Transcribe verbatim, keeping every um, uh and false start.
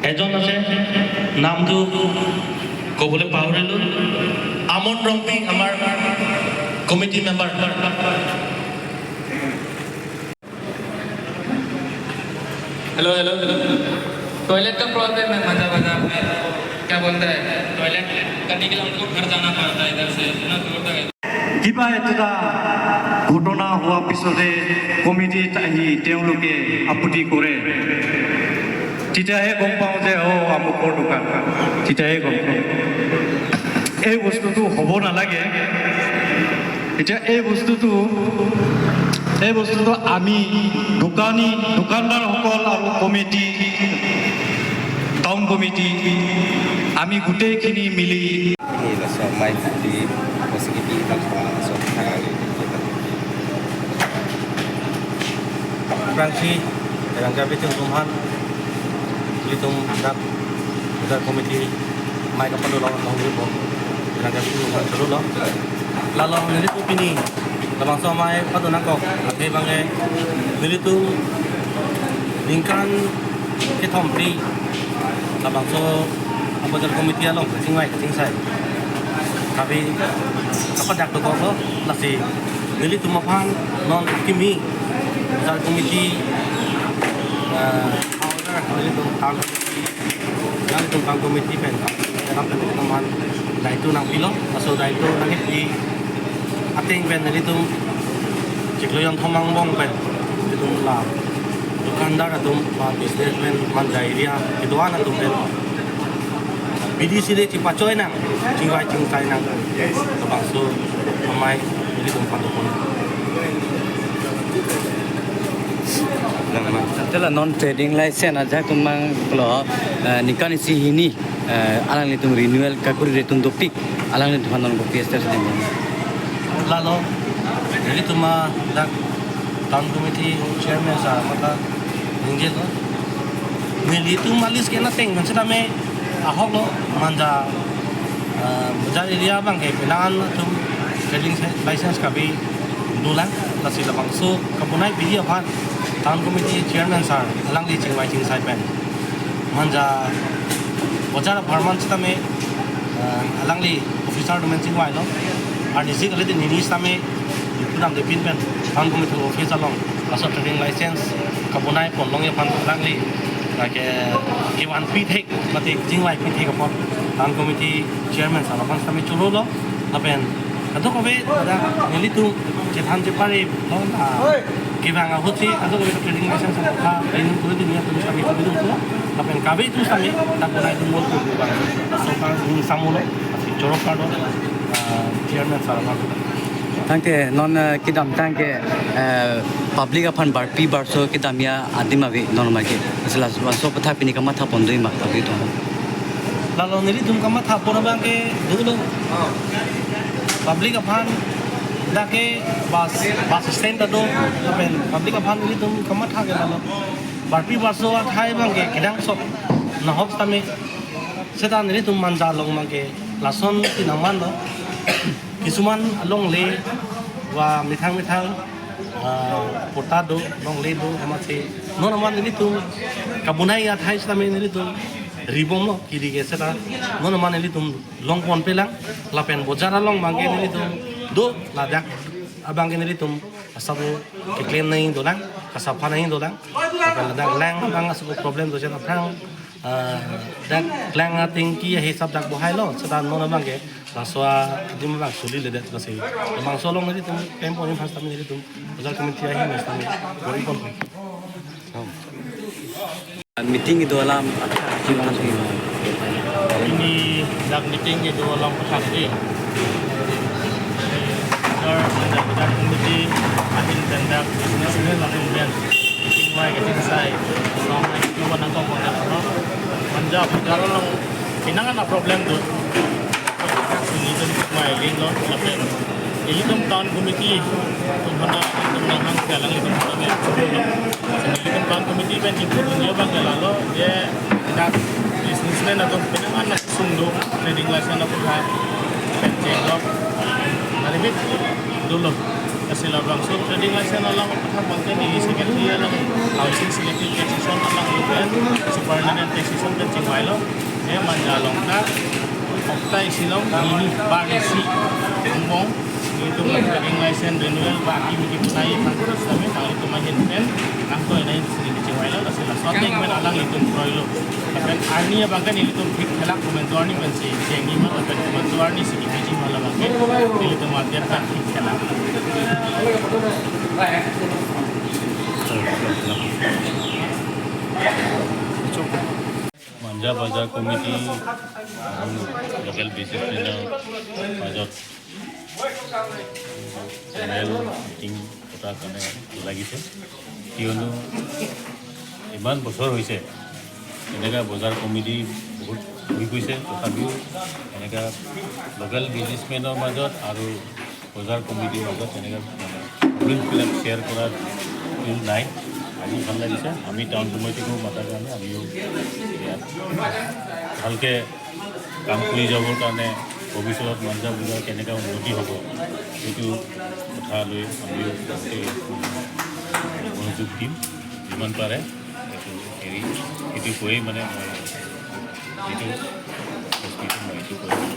এজন আছে, নামটো ক'বলৈ পাহৰিলো, আমন ৰংপি, আমাৰ committee member. Hello hello hello. Toilet का प्रॉब्लम है मंजा बाजार में। क्या बोलता है, टॉयलेट करने के लिए हमको घर जाना पड़ता है इधर से, इतना दूर तक है। কিবা এটা ঘটনা হোৱাৰ পিছতে কমিটিত আহি তেওঁলোকে আপত্তি কৰে, তেতিয়াহে গম পাওঁ যে অ, আমুকৰ দোকান, তেতিয়াহে গম পাওঁ। এই বস্তুটো হ'ব নালাগে। এতিয়া এই বস্তুটো এই বস্তুটো আমি দোকানী দোকানদাৰসকল আৰু কমিটি, টাউন কমিটি, আমি গোটেইখিনি মিলি Ini lah so mai di posisi di bang so so. Prangsi, rangka bitung tumhan, bitung dak, dak komiti, mai kapan dulu lawan mau bom, rangka bitung tumhan selalu lo. Lalu nelitum pini, labangso mai padu nangkok, athe bangke, nelitum ningkan kethom pri, labangso abazar komiti along kachingvai kachingsai. Tapi apa dak dokok lo, lasi nelitum aphan non kimi bazar komiti, eh, order nelitum town komiti, nelitum town komiti pen, pen nelitum aphan daitu nangpilo, laso daitu nangpi ateng pen nelitum chiklo jongthom angbong pen nelitum la dukandar atum, ma businessman, ma area kedo-an atum pen B D C de chipachoi nang, chingvai chingsai nang, labangso amai nelitum pandukon. Tela non trading license ajak tumang lo, eh, ningkan isi hini, eh, alanglitum renewal kakuri retun dopik, alanglitum non kopi estes ding. Lalu nelitum ma dak town committee chairman sir mata ningje lo. Nelitum malis ke nateng kan sedame ahok lo manja, eh, manja area bangke penan atum trading license kabi dulang, lasi labangso kabonai bidi aphan town committee chairman sir alangli chingvai chingsai pen manja bojar apharman setame, eh, alangli officer domen chingvai lo. Arnisi kali di nini setame ipu dam depin pen town committee office along laso trading license kabonai ponlongji aphan alangli lake kevan pithek mate chingvai pithek apot town committee chairman sir aphan setame choro lo. Lapen kadokave dak nelitum chethan chepare lo, la kevang ahut si kadokave trading license aphan renew kuri dun ya, tum setame kuri dun lo. Lapen kave tum setame dak bonai dun bol tu bang. Laso abang dun samu lo, lasi choro kardom, ah, chairman sir aphan. Tangte non, eh, kedamtang ke, eh, public aphan barpi barso kedamji adim ave non magi. Asal laso aphuthak pini kamatha pondoi ma ave to. Lalu nelitum kamatha pon abangke dolo. Public aphan dak ke bus, bus stand ta do, lapen public aphan nelitum kamatha ke lalu. Barpi barso athai abangke kedangsot nahok setame. Seta nelitum manja along abangke lason si nangman lo. Kisuman alongle ba methang methang, ah, pota do, longle do, amatsi non amat nelitum kabonai athai setame nelitum ribom lo, kiri ke seta non amat nelitum long ponpe lang. Lapen bojar along abangke nelitum do, ladak abangke nelitum asap keklem nangji dolang, kasapha nangji dolang. Lapen ladak lang abang asap problem do jen aphrang, ah, dak lang atengki ahisap dak bohai lo, seta non abangke laso adim abang suliledet lasi. Labangso along nelitum tempo ni pas tami nelitum bazar committee ahin mas tami bor-i pon. Meeting kedo alam aphuthak. Pini dak meeting kedo alam aphuthak ke, dak bazar committee ahin pen dak businessman along pen chingvai kachingsai along nangkok nangkok lo. Manja bazar along penang an problem do. Nelitum mai lin lo, lapen nelitum town committee atum aphan nelitum nanghang ke alanglitum aphan nelitum town committee pen kipu dunji abangke lalo, je dak businessman atum penang an sung do, trading license aphuthak pen chenglok, aribit dolo. Lasi labangso trading license along aphuthak abangke neli secretary along, housing secretary, association along Superintendent Taxation pen chingvailo, je Manja along ta, oktai silong, nini bar isi, angbong, itum trading license renewal, baki miki punai, tangko sami, tang itum ahin pen, tangko inai sini chingvailo, lasi laso ateng pen alanglitum kroilo. Lapen arni abang ke nelitum thik thelak, komantu arni pensi, jengji ma, lapen komantu arni si kipiji ma labang ke, nelitum adet ta thik thelak. Manja Bazar Committee আৰু local businessman-ৰ মাজত general meeting পতাৰ কাৰণে লাগিছে, কিয়নো ইমান বছৰ হৈছে এনেকা বজাৰ কমিটি বহুত হৈ গৈছে, তথাপিও এনেকা লোকেল বিজনেছমেনৰ মাজত আৰু বজাৰ কমিটিৰ মাজত এনেকা মানে প্ৰব্লেমবিলাক শ্বেয়াৰ কৰাৰ টুল নাই। আজি ভাল লাগিছে, আমি টাউন কমিটিকো মাতাৰ কাৰণে আমিও ইয়াত ভালকে কাম কৰি যাবৰ কাৰণে ভৱিষ্যতত মঞ্জা বজাৰ কেনেকা উন্নতি হ'ব, সেইটো কথা লৈ আমিও বহুতেই মনোযোগ দিম যিমান পাৰে। এইটো হেৰি, সেইটো কৈয়ে মানে মই এইটো প্ৰেছ মিটত মই এইটো কৰিম।